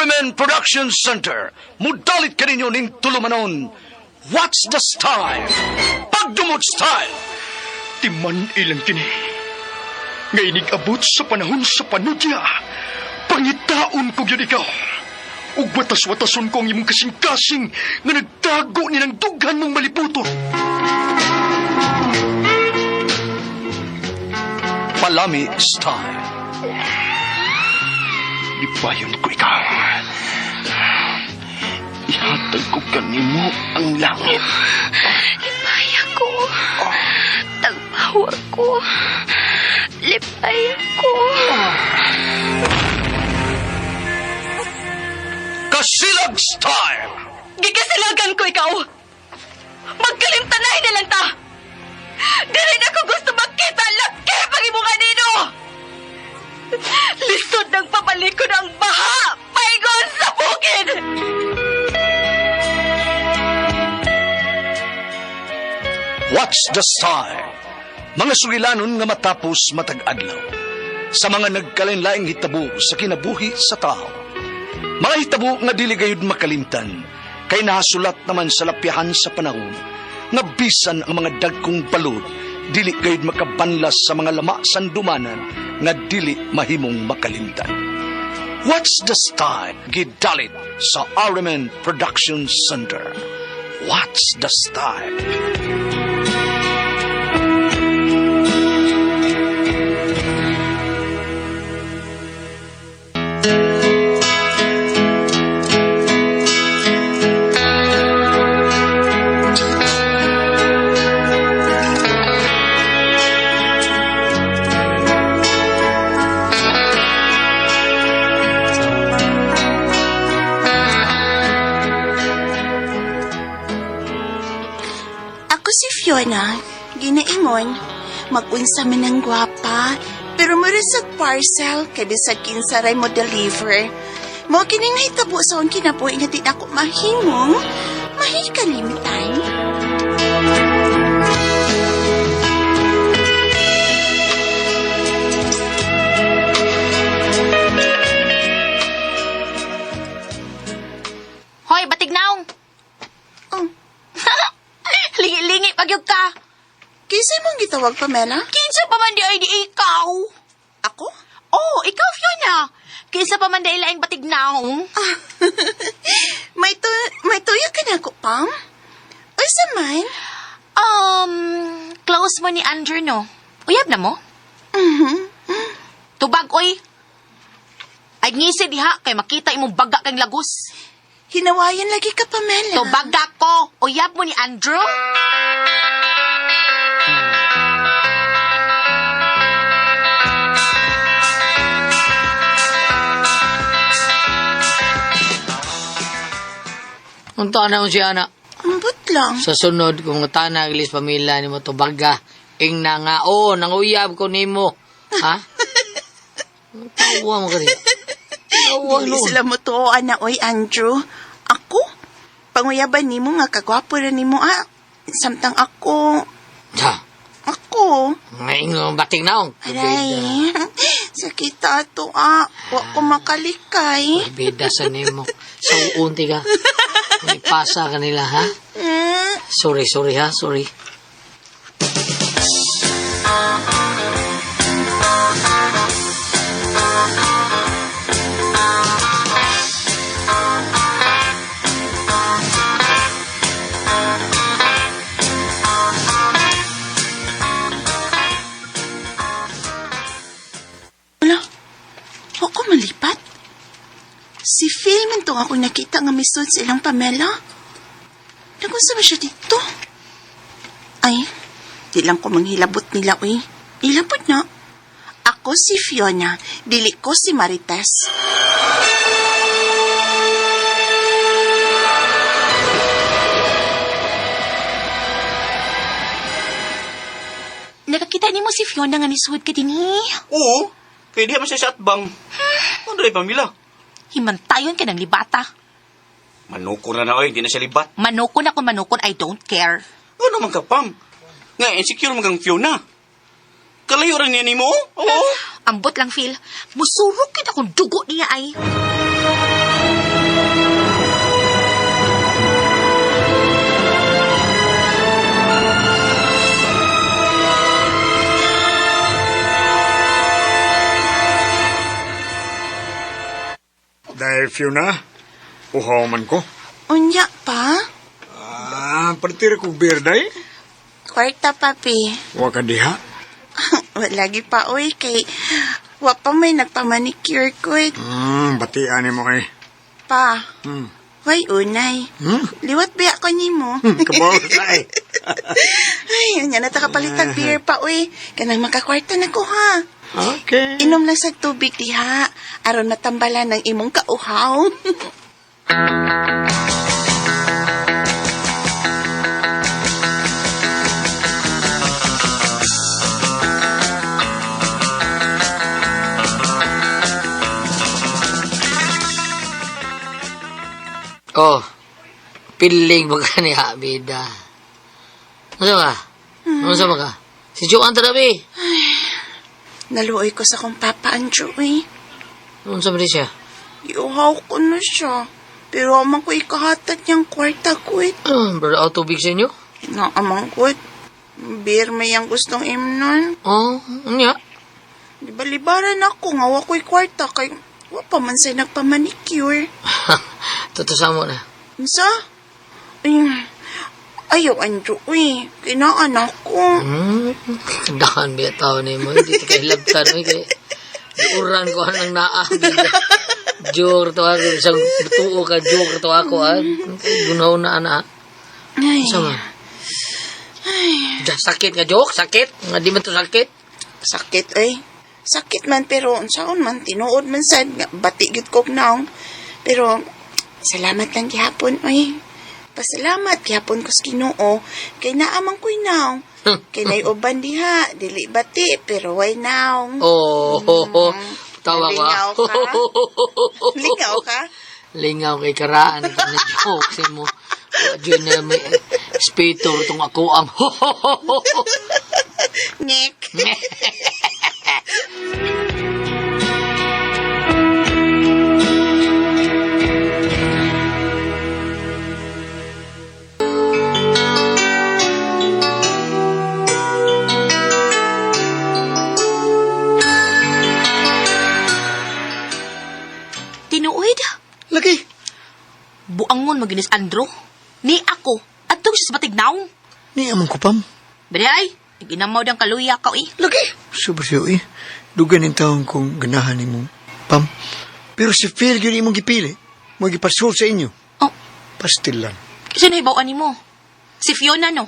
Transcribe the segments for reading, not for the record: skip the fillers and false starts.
RMN Production Center, mudalit kaninyo ning tulumanon. What's the style? Pagdumot style! Timan ilang kini. Nga inig-abot sa panahon sa panudya, pangitaon ko gyud ikaw. Ug watas-watason ko ang imong kasing-kasing nga nagtago ni ng dughan mong maliputon. Palami style. Lipayon ko ikaw. Ihatag ko kanimo ang langit. Lipay ako. Tagpawa ko. Lipay ako. Kasilag style! Gikasilagan ko ikaw! Magkalimtanay na lang ta! Dili na ko gusto makita laki pag imong anino! Lisod ng pabalikon ang baha! Paingon sa bukid! What's the style? Mga sugilanon nga matapos matag adlaw. Sa mga nagkalain-laing hitabo sa kinabuhi sa tao. Mga hitabo nga dili gayud makalimtan, kay nahasulat naman sa lapyahan sa panahon, nga bisan ang mga dagkong balod, dili gayud makabanlas sa mga lama sandumanan nga dili mahimong makalimtan. What's the style? Gidalit sa RMN Production Center. What's the style? Ako si Fiona, ginaingon, magunsa man ang gwapa, pero mura sa parcel, kay bisag kinsaray mo deliver. Mo kining nahitabo sa akong kinabuhi nga di ako mahimong, mahikalimtan. Hoy, batignaong! Oh, Lingi-lingi pagyug ka. kinsa mong gitawag, Pamela? Kinsa pa man di ay di ikaw? Ako? Oh, ikaw Fiona. Kinsa pa man di ay laing batignaong? Ah, may tuyo ka na ako, Pam? Unsa man? Close mo ni Andrew, no? Uyab na mo? Mhm. Tubag, oy. Ay ngisi diha, kay makita imong baga kang lagos. Hinawayan lagi ka, Pamela. Tubaga ko. Uyab mo ni Andrew? Unta na mo siya na. Ambot lang. Sa sunod, kung tanag lis pamilya ni mo tubaga, ing na nga, oh, nanguyab ko nimo. Ha? Tawa mo ka rin. Tawa Dili noon. sila mo to, ana, oy, Andrew. Ako? Panguyaban nimo nga kagwapo ra nimo ah. Samtang ako, Ha? ako. Ngayon, bating naong. Aray, sakit ato ah. Wa ko makalikay. Bida sa nimo. Sa uunti ka. May pasa kanila, ha? Mm. Sorry, sorry, ha? Sorry. Wala, wa ko malipat. Si Phil man to ako nakita nga misod sa ilang Pamela. Nagunsa ba siya dito? Ay, di lang ko manghilabot nila, uy. Ilabot na. Ako si Fiona, dili ko si Marites. Nakakita nimo si Fiona nga nisuod ka dinhi. Oo, kaya diha man siya sa atbang. Ano rin, pamila? Himantayon ka ng libata. Manukon na na, oy, di na siya libat. Manukon ako manukon, I don't care. Ano man ka, Pam? Nga, insecure man kang Fiona. Kalayo rin niya nimo? Oo. Ambot lang, Phil. Musurok yun akong dugo niya ay. Dahil Fiona, uhaw man ko. Unya pa? Ah, partira kong beer, day. Kwarta, papi. Wa ka diha. Lagi pa, oy, kay wa pa may nagpamanicure ko. Eh. Batian mo kay. Pa, way unay. Liwat ba ako nimo? Kabaw sa eh. Ay, unya na ta kapalitag beer pa, oy. Kanang makakwarta na ko, ha? Okay. Inom lang sa tubig diha, aron matambalan ng imong kauhaw. Oh, piling ba ka niya, bida? Ano ba? Ano sa ka? Si Joanne tarabi. Naluoy ko sa kong papa, Andrew, eh. Ano sa ba siya? Iuhaw ko na siya. Pero amang ko ikahatag niyang kwarta ko, eh. Brother, out tubig sa inyo? Na amang ko, eh. Beer may ang gustong imnon. Oh, ano Di ba libaran ako nga wa ko'y kwarta kay wa pa man say nagpamanicure. Totoo sa mo na. Unsa? Ay, ayaw, Andrew, uy. Kinaan ako. Dahan biya tao na mo. Hindi ka hilabtan. Uy, kay uran ko anang naa. Bida. Joke to ako. Isang tuo ka, joke to ako. Ah. Gunaw na ana. Ay, Sa man? Sakit nga joke? Sakit? Nga di man to sakit? sakit, ay. Sakit man, pero unsaon man, tinuod man sad. Nga, bati gyud ko naong. Pero, salamat lang gihapon, uy. Pasalamat gihapon ko sa Ginoo. Kay naamang ko'y naong. Kay nay uban diha, dili bati, pero way naong. Oh, ho, ho. Tawa ko. Lingaw ka? Lingaw ka? Lingaw kay karaan. Na joke sa mo. Diyan na may speaker itong ako ang ho, ho, ho, ho. Nick. Tinuod? Lagi. Buangon maginis Andro. Ni ako, atong siya sa batignaw. Ni amang ko, Pam. Bari ay, ginamaw dang kaluya ka eh. Lagi. Sobra siya, eh. Dugan yung taon kong ganahan ni mo, Pam. Pero si Phil yun imong gipili. Mo gipasul sa inyo. Oh, Pastil lang. sino ibawaan nimo? Si Fiona no?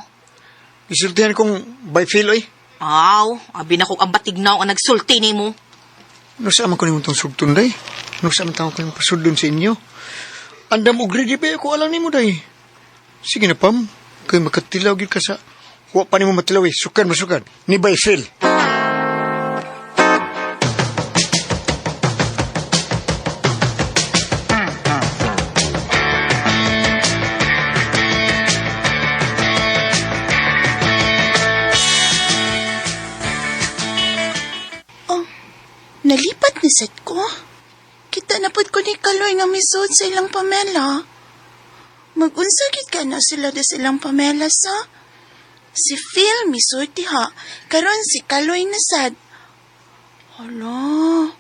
Isultihan kong by Phil, eh. Aw, abi na ko ang batignaw ang nagsulti nimo. No sa man ko nimo tong sugton, day. No sa man taon ko nimo pasudlon sa inyo. Andam og ready ba ako alam nimo, day. Sige na, Pam. Kay makatilaw gyud ka sa... Wa pa nimo matilaw, eh. Sukan, masukan. Ni by Phil. Oh, nalipat ni set ko. Kita na pud ko ni Kaloy nga misod sa ilang Pamela. Magunsa gid ka na sila da sa ilang Pamela sa. Si Phil misod diha, karon si Kaloy na sad. Hala,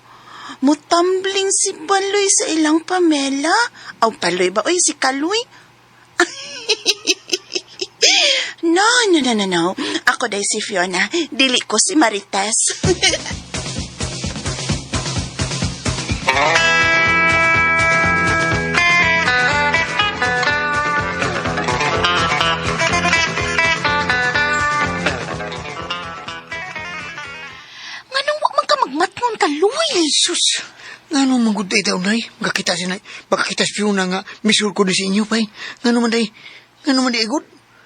mutumbling si Baloy sa ilang Pamela. Aw, Paloy ba? Oy, si Kaloy. No, no, no, no, no. Ako day si Fiona. Dili ko si Marites. Nganong wa man ka magmatngon kaluy? Sus! Ngano man gud day taon, day? Makakita si nay, makakita si Fiona nga misur ko din sa inyo, pay. Ngano man day, ngano man day igod?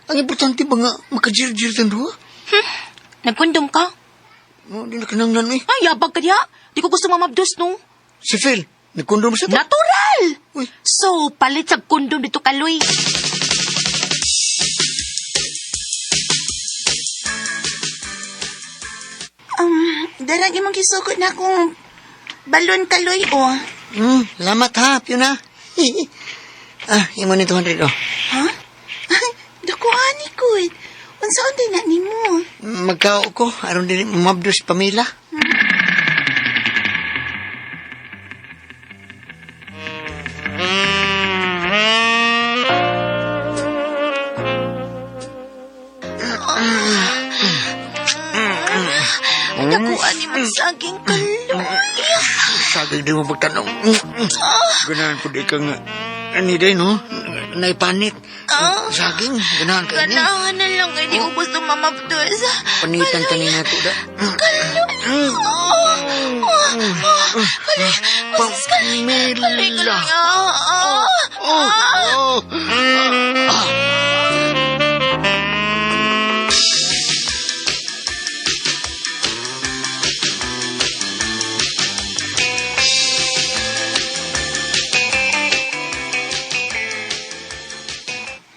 Ang importante ba nga makajir-jir tan duha? Nagkondom ka? No, di na kinanglan, eh. Ay, yabag ka diha. Di ko gusto mamabdos, no? Si Phil, nagkondom sa ta? Natural! Uy. So, palit sa kondom dito kaloy. Darang imong gisukot na akong balon kaloy, oh. Lamat ha, Fiona. Ah, imo ni 200, oh. Ha? Dako ani ko. Unsaon din na nimo? Magkao ko, aron dili mamabdos pamila. Saging kaloy. Saging di mo pagtanong. Ganahan po di ka nga. Ani day, no? Naipanit. Saging, ganahan ka niya. Ganahan na lang ini ubos ng Mama Abdul. Panitan kanina to da. Kaloy. Oh, oh, oh. Kaloy. Kaloy, kaloy. Pamela. Ah, ah. Oh, oh.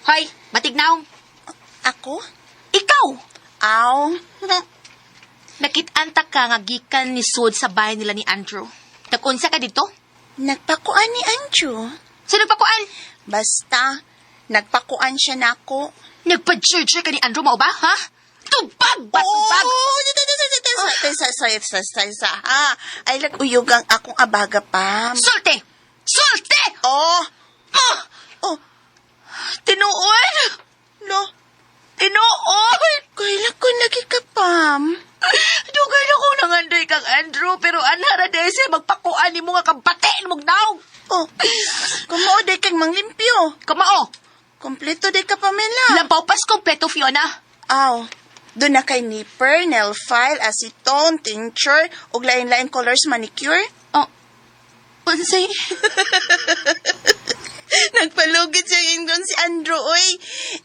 Hoy, batignaong. Ako? Ikaw! Aw. Nakit-anta ka nga gikan ni Sud sa bahay nila ni Andrew. Nag-unsa ka dito? Nagpakuan ni Andrew. Sa nagpakuan? Basta, nagpakuan siya nako. Nagpa-church ka ni Andrew mao ba, ha? Tubag ba? Tubag! Oh, sa sa sa sa sa ha. Ay lag-uyog ang akong abaga pa. Sulte! Sulte! Oh, Ah! oh, Tinuod! lo. Tinuod! Kaila ko lagi ka, Pam. Dugay na ko nangandoy kang Andrew, pero anara dahil siya magpakuan ni mo nga kabatiin mong naog. Oh, kumao day kang manglimpyo. Kamao, Kompleto day ka, Pamela. lampaw pas kompleto, Fiona. Aw, doon na kay nipper, nail file, acetone, tincture, ug lain-lain colors manicure. Oh, unsay? Nagpalugit siya ingon si Andrew, oy.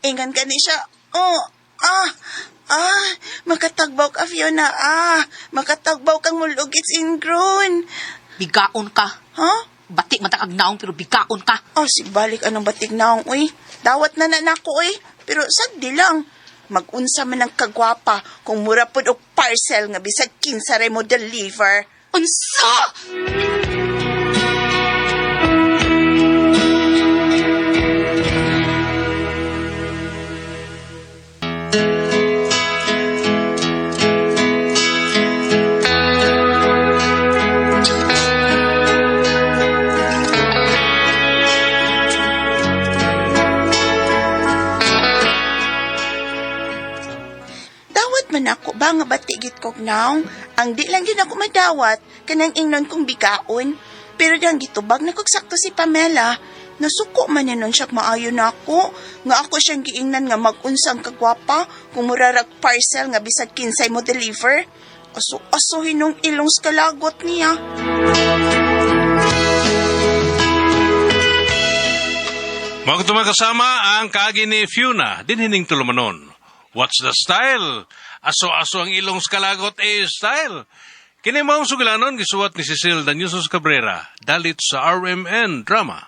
Ingon kani siya, oh, ah, ah, makatagbaw ka, Fiona, ah, makatagbaw kang mulugit si Ingron. Bigaon ka. Ha? Batik man kag naong pero bigaon ka. Oh, si balik anong batig naong, uy. Dawat na na nako, uy. Pero sagdi lang. Magunsa man ang kagwapa kung mura pod og parcel nga bisag kinsa ray mo deliver. Unsa? Dawat man ako ba nga batigit kog naong? Ang di lang yun ako madawat, kanang ingnon kong bigaon. Pero diyang gitubag na kog sakto si Pamela. Nasuko man niya nun siya maayo na ako. Nga ako siyang giingnan nga magunsang kagwapa kung murarag parcel nga bisag kinsay mo deliver. Aso-aso hinong ilong sa kalagot niya. Mga kasama ang kaagi ni Fiona, dinhining tulumanon. What's the style? Aso-aso ang ilong sa kalagot eh style. Kini maong sugilanon gisuwat ni Cecil Danyusos Cabrera, dalit sa RMN Drama.